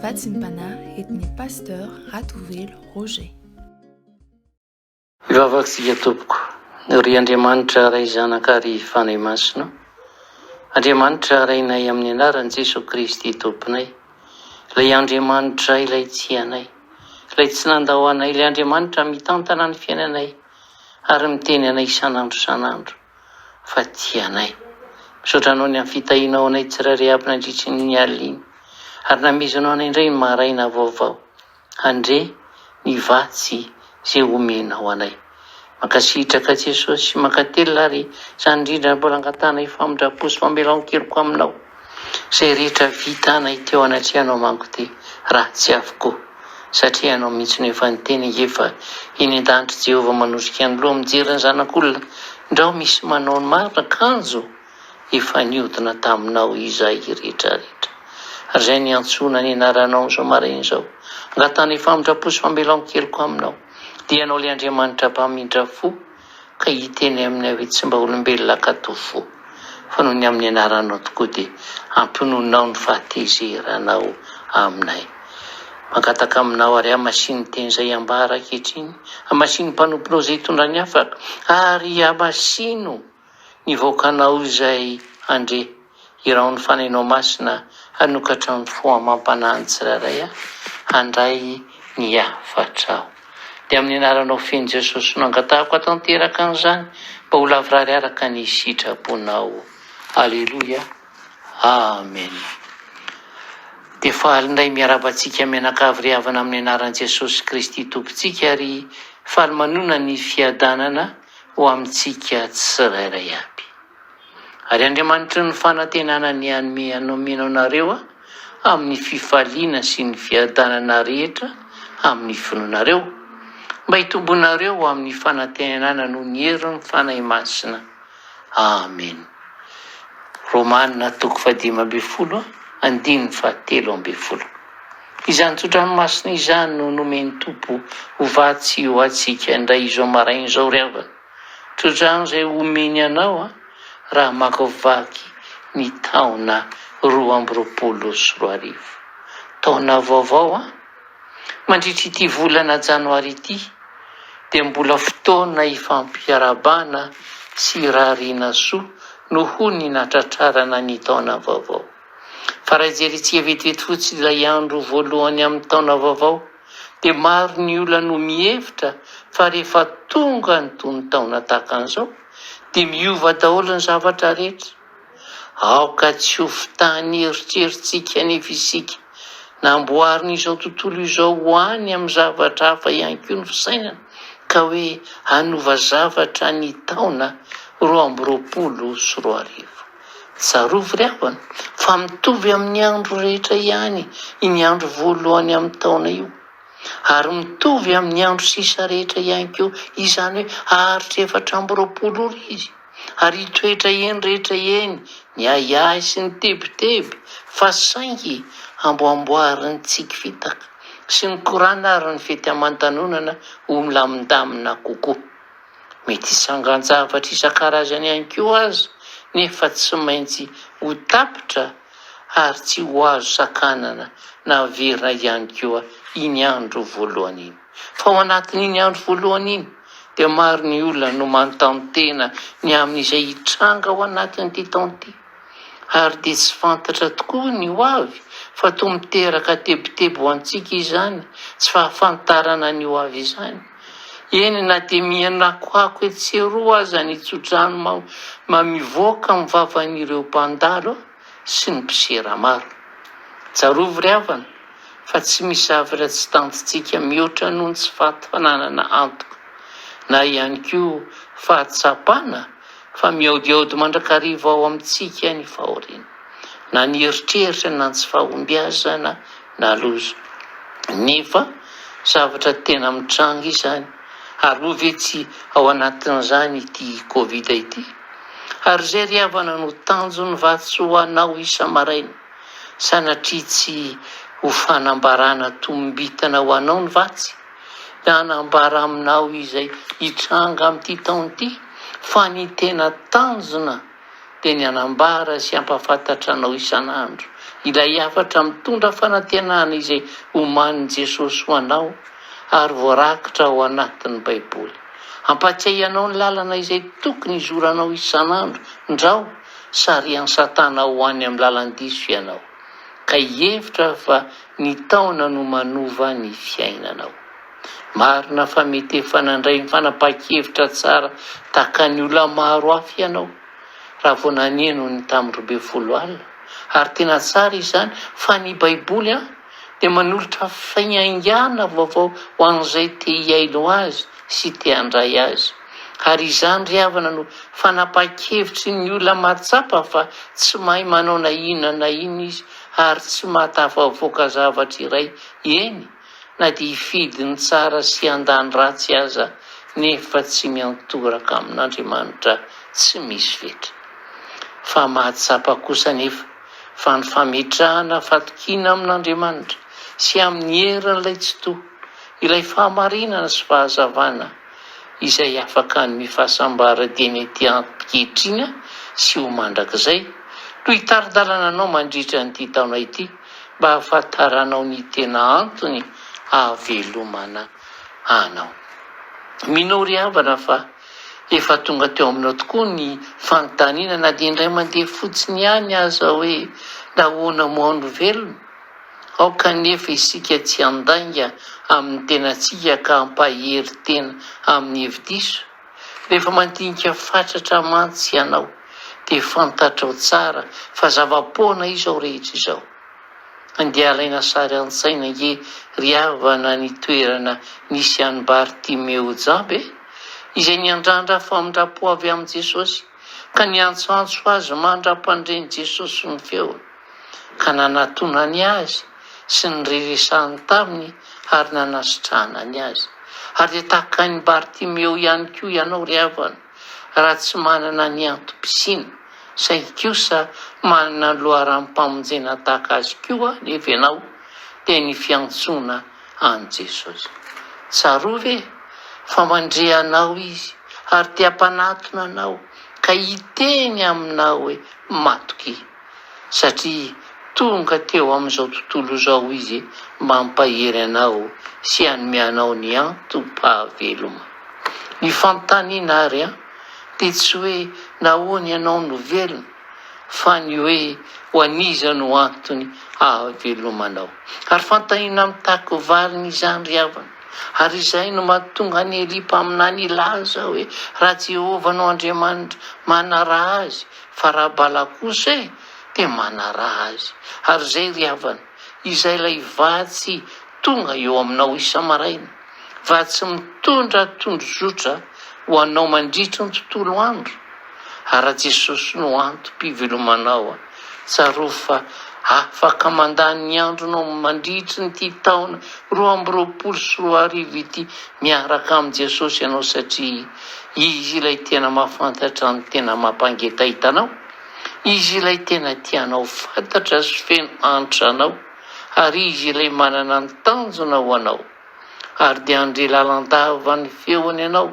Vatsim-panahy entin'ny Pasteur Ratovelo Roger. Hivavaka isika tompoko. Ry Andriamanitra Ray Zanaka ary Fanahy Masina, Andriamanitra Rainay amin'ny anaran'i Jesoa Kristy Tomponay, ilay Andriamanitra ilay tia anay, ilay tsy nandao anay, ilay Andriamanitra mitantana ny fiainanay ary miteny anay isan'andro isan'andro fa tia anay. Misaotra Anao ny amin'ny fitahianao anay tsirairay avy nandritry ny alina iny ary namezanao anay indray ny maraina vaovao. Handre ny vatsy ze omenao anay. Mankasitraka Jesosy, mankatelina ary izany indrindra mbola angatahanay famindram-po sy famelan-keloka aminao. Izay rehetra vitanay teo anatrehanao manko dia ratsy avokoa. Satria ianao mihitsy no efa niteny ange fa eny an-danitra Jehovah manosika ny loha mijery ny zanak'olona ndrao misy manao ny marina kanjo efa niodina taminao izahay rehetra rehetra. Ary izay niantsoana ny anaranao amin'izao maraina izao, angatahana famindram-po sy famelan-keloka aminao, dia Ianao ilay Andriamanitra mpamindra fo, ka hiteny aminay hoe tsy mba olombelona hankatò fo, fa noho ny amin'ny anaranao tokoa dia ampiononao ny fahatezeranao aminay. Mangataka aminao ary hamasino ny teny izay ambara ankehitriny, hamasino ny mpanomponao izay hitondra ny hafatra, ary hamasino Ny vahoakanao izay handre, iraho ny Fanahinao Masina hanokatra ny fo amam-panahin'ny tsirairay handray ny hafatrao. Dia amin'ny anaranao feno Jesosy no angatahako hatanteraka an'izany mba ho lavorary araka ny sitraponao. Aleloia. Amen. Dia faly indray miarahaba antsika mianakavy ry havana amin'ny anaran'i Jesosy Kristy Tompontsika ary faly manonona ny fiadanana ho amintsika tsirairay aby. Ary Andriamanitry ny fanantenana ny hanome hanomena anareo amin'ny fifaliana sy ny fiadanana rehetra amin'ny finoanareo, mba hitombonareo ho amin'ny fanantenana noho ny herin'ny Fanahy Masina. Amena. Romana toko fahadimy ambin'ny folo andininy fahatelo ambin'ny folo. Izany tso-dranomasina izany no nomen'ny Tompo ho vatsy ho antsika indray izao maraina izao ry havana. Tso-drano izay homeny anao raha mamakivaky ny taona 2022. Taona vaovao an! Mandritra ity volana janoary ity dia mbola fotoana ifampiarahabana sy irariana soa noho ny natratrarana ny taona vaovao. Fa raha jerentsika vetivety fotsiny ilay andro voalohany amin'ny taona vaovao, dia maro ny olona no mihevitra fa rehefa tonga ny tonon-taona tahaka an'izao, dia miova daholo ny zavatra rehetra. Aoka tsy ho fitahan'ny eritreritsika anefa isika. Namboarin'izao tontolo izao ho any amin'ny zavatra hafa ihany koa ny fisainana, ka hoe hanova zavatra ny taona 2022. Tsarovy ry havana fa mitovy amin'ny andro rehetra ihany iny andro voalohany amin'ny taona io. Ary mitovy amin'ny andro sisa rehetra ihany koa, izany hoe haharitra 24 ora izy. Ary hitoetra eny rehetra eny ny ahiahy sy ny tebiteby fa saingy amboamboarin'ny tsiky fitaka sy ny korana ary ny fety aman-danonana ho milamindamina kokoa. Mety hisangan-javatra isan-karazany ihany koa aza, nefa tsy maintsy ho tapitra ary tsy ho azo sakanana na averina ihany koa iny andro voalohany iny. Fa ao anatin'iny andro voalohany iny dia maro ny olona no manontany tena ny amin'izay hitranga ao anatin'ity taona ity. Ary dia tsy fantatra tokoa ny ho avy fa toa miteraka tebiteby ho antsika izany tsy fahafantarana ny ho avy izany. Eny na dia mihanakohako etsy sy eroa aza ny tsodrano mivoaka amin'ny vavan'ireo mpandalo sy ny mpisera maro. Tsarovy ry havana fa tsy misy zavatra tsy tantintsika mihoatra noho ny tsy fananana antoka na ihany koa fahatsapana fa mihaodihaody mandrakariva ao amintsika ny fahoriana, na ny eritreritra na ny tsy fahombiazana na loza. Nefa zavatra tena mitranga izany, ary moa ve tsy ao anatin'izany ity Covid ity? Ary izay ry havana no tanjon'ny vatsy ho anao isa-maraina, sanatria tsy ho fanambarana tombitana ho anao ny vatsy, na hanambara aminao izay hitranga amin'ity taona ity, fa ny tena tanjona dia ny hanambara sy hampahafantatra anao isan'andro Ilay hafatra mitondra fanantenana izay omanin'i Jesosy ho anao ary voarakitra ao anatin'ny Baiboly. Hampatsiahy anao ny lalana izay tokony hizoranao isan'andro, ndrao sarihan'i Satana ho any amin'ny lalan-diso ianao, ka hihevitra fa ny taona no manova ny fiainanao. Marina fa mety efa nandray ny fanapahan-kevitra tsara tahaka ny olona maro hafa ianao raha vao naneno ny tamin'ny 12 alina, ary tena tsara izany, fa ny Baiboly an, dia manolotra fiaingàna vaovao ho an'izay te hihaino azy sy te handray azy. Ary izany ry havana no fanapahan-kevitry ny olona mahatsapa fa tsy mahay manao na inona na inona izy ary tsy mahatafavoaka zavatra iray, eny na dia hifidy ny tsara sy handà ny ratsy aza nefa tsy miantoraka amin'Andriamanitra tsy misy fetra. Fa mahatsapa kosa anefa fa ny fametrahana fatokiana amin'Andriamanitra sy amin'ny herin'ilay Tsitoha, ilay fahamarinana sy fahazavana izay afaka hanome fahasambara dieny ety ankehitriny sy ho mandrakizay, no hitari-dalana anao mandritra an'ity taona ity mba hahafantaranao ny tena antony ahavelomana anao. Minoa ry havana fa efa tonga teo aminao tokoa ny fanontaniana na dia indray mandeha fotsiny ihany aza hoe nahoana moa aho no velona? Aoka anefa isika tsy handainga amin'ny tenantsika ka hampahery tena amin'ny hevi-diso. Rehefa mandinika fatratra mantsy ianao dia fantatrao tsara fa zava-poana izao rehetra izao. Andeha alaina sary an-tsaina ange ry havana ny toerana nisy an'i Bartimeo jamba e! Izay niandrandra famindram-po avy amin'i Jesosy ka niantsoantso azy mandra-pandren'i Jesosy ny feony. ka nanatonany azy sy nireresahany taminy ary nanasitranany azy. Ary dia tahaka an'i Bartimeo ihany koa ianao ry havana, raha tsy manana ny antom-pisiana, saingy kosa manana ny loharanom-pamonjena tahaka azy koa anefa ianao, dia ny fiantsoana an'i Jesosy. Tsarovy e, fa mandre anao Izy ary te hampanatona anao ka hiteny aminao hoe, Matokia. satria tonga teo amin'izao tontolo izao Izy mba hampahery anao sy hanome anao ny antom-pahaveloma. Ny fanontaniana àry an, dia tsy hoe nahoana ianao no velona, fa ny hoe ho an'iza no antony ahavelomanao. Ary fanontaniana mitaky valiny izany ry havana. Ary izay no mahatonga an'i Elia mpaminany hilaza hoe, Raha Jehovah no Andriamanitra, manaraha Azy, Fa raha bala kosa e, dia manaraha azy. Ary izay ry havana, izay ilay vatsy tonga eo aminao isa-maraina, vatsy mitondra tondrozotra ho anao mandritry ny tontolo andro. Ary raha Jesosy no antom-pivelomanao, tsarovy fa afaka mandany ny andronao mandritry ny ity taona 2022 ity miaraka amin'i Jesosy ianao satria Izy ilay tena mahafantatra ny tena mampangetaheta anao, Izy ilay tena tia anao fantatra sy feno antra anao, ary Izy ilay manana ny tanjona ho anao. Ary dia handre lalandava ny feony ianao,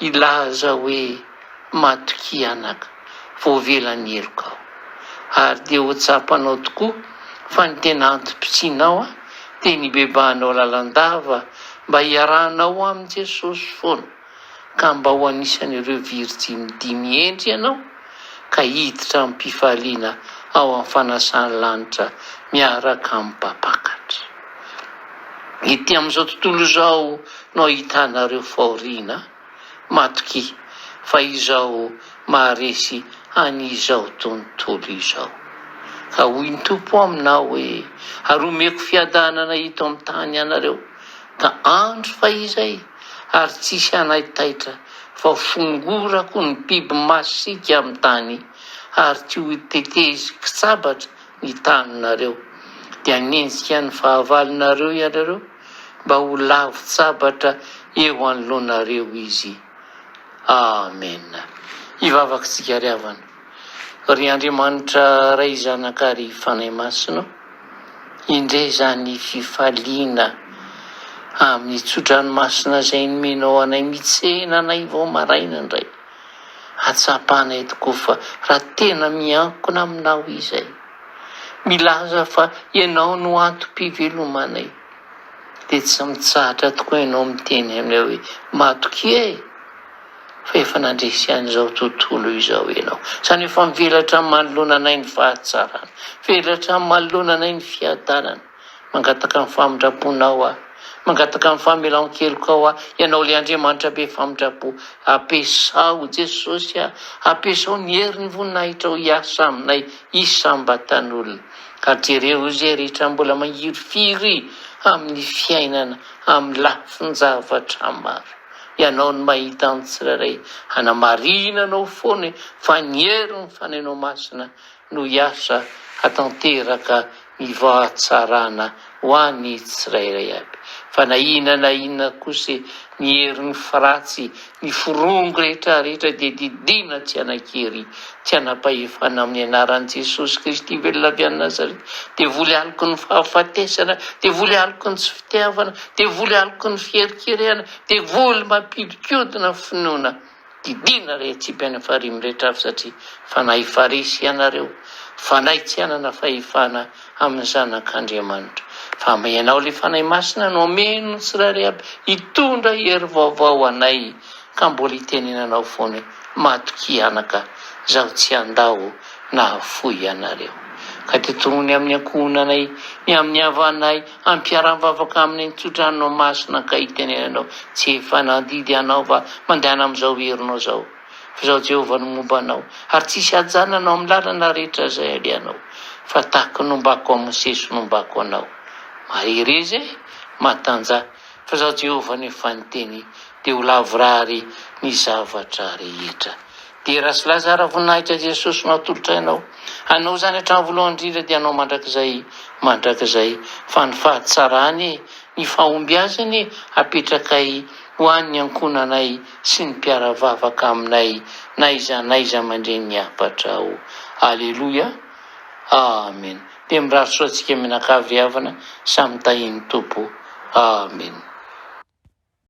hilaza hoe, Matokia anaka, voavela ny helokao. Ary dia ho tsapanao tokoa fa ny tena antom-pisianao dia ny hibebahanao lalandava mba hiarahanao amin'i Jesosy foana, ka mba ho anisan'ireo virjiny dimy hendry ianao, ka hiditra amim-pifaliana ao amin'ny fanasan'ny lanitra miaraka amin'ny mpampakatra. Ety amin'izao tontolo izao no ahitanareo fahoriana. Matokia fa Izaho maharesy an'izao tontolo izao. Ka hoy ny Tompo aminao hoe, Ary homeko fiadanana eto amin'ny tany ianareo, ka andro fahizay, ary tsy hisy hanaitaitra, fa hofongorako ny biby masiaka amin'ny tany, ary tsy hoteteziko sabatra ny taninareo. Dia hanenjika ny fahavalonareo ianareo, mba ho lavin-tsabatra eo anoloanareo izy. Amena. Hivavaka isika ry havana. Ry Andriamanitra Ray Zanaka ary Fanahy Masina ô, indre izany fifaliana amin'ny tso-dranomasina izay nomenao anay mitsena anay vao maraina indray. Hatsapanay tokoa fa raha tena miankina aminao izay. milaza fa Ianao no antom-pivelomanay. Dia tsy mitsahatra tokoa Ianao miteny aminay hoe, Matokia e! Fa efa nandresy an'izao tontolo izao Ianao. Izany hoe efa mivelatra manoloana anay ny fahatsarana, mivelatra manoloana anay ny fiadanana. Mangataka ny famindram-ponao aho. Mangataka ny famelan-kelokao aho. Ianao ilay Andriamanitra be famindram-po. Ampiasao, Jesosy a! Ampiasao ny herin'ny voninahitrao hiasa aminay isam-batan'olona. Ary jereo izay rehetra mbola mangirifiry amin'ny fiainana amin'ny lafin-javatra maro. Ianao no mahita ny tsirairay. Hanamarihina anao foana fa ny herin'ny Fanahinao Masina no hiasa hatanteraka ny fahatsarana ho an'ny tsirairay aby. Fa na inona na inona kosa e, ny herin'ny firatsy, ny forongo rehetra rehetra dia didiana tsy hanan-kery, tsy hanam-pahefana amin'ny anaran'i Jesosy Kristy velona avy any Nazareta. Devoly aloky ny fahafatesana, devoly aloky ny tsy fitiavana, devoly aloky ny fiherikerehana, devoly mampihodikodina finoana. Didiana re atsipy any farihy mirehetra avy satria fanahy farisy ianareo, fanahy tsy hanana fahefana amin'ny zanak'Andriamanitra. Fa ianao ilay Fanahy Masina no hameno ny tsirairay aby hitondra hery vaovao anay ka mbola hitenenanao foana hoe matokia anaka zaho tsy handao na hahafoy anareo. Ka dia tonony amin'ny ankohonanay, ny amin'ny havanay, ampiaraha-mivavaka aminy ny tsodranonao masina ka hitenenanao, Tsy efa nandidy anao va mandehana amin'izao herinao izao? Fa Izaho Jehovah no momba anao, ary tsy hisy hajanona anao amin'ny lalana rehetra izay alehanao, fa tahaka ny nombako an'i Mosesy no nombako anao. Mahereza e, matanjaha, fa Izaho Jehovah no efa niteny, dia ho lavorary ny zavatra rehetra. Dera sy laza ary voninahitra Jesosy no atolotray anao. Anao izany hatramin'ny voalohany indrindra dia anao mandrakizay mandrakizay. Fa ny fahatsarany e, ny fahombiazany e, apetrakay ho an'ny ankohonanay sy ny mpiara-vavaka aminay n'aiza n'aiza mandre ny hafatrao. Aleloia. Amen. Dia mirary soa antsika mianakavy ry havana, samy tahin'ny Tompo. Amen.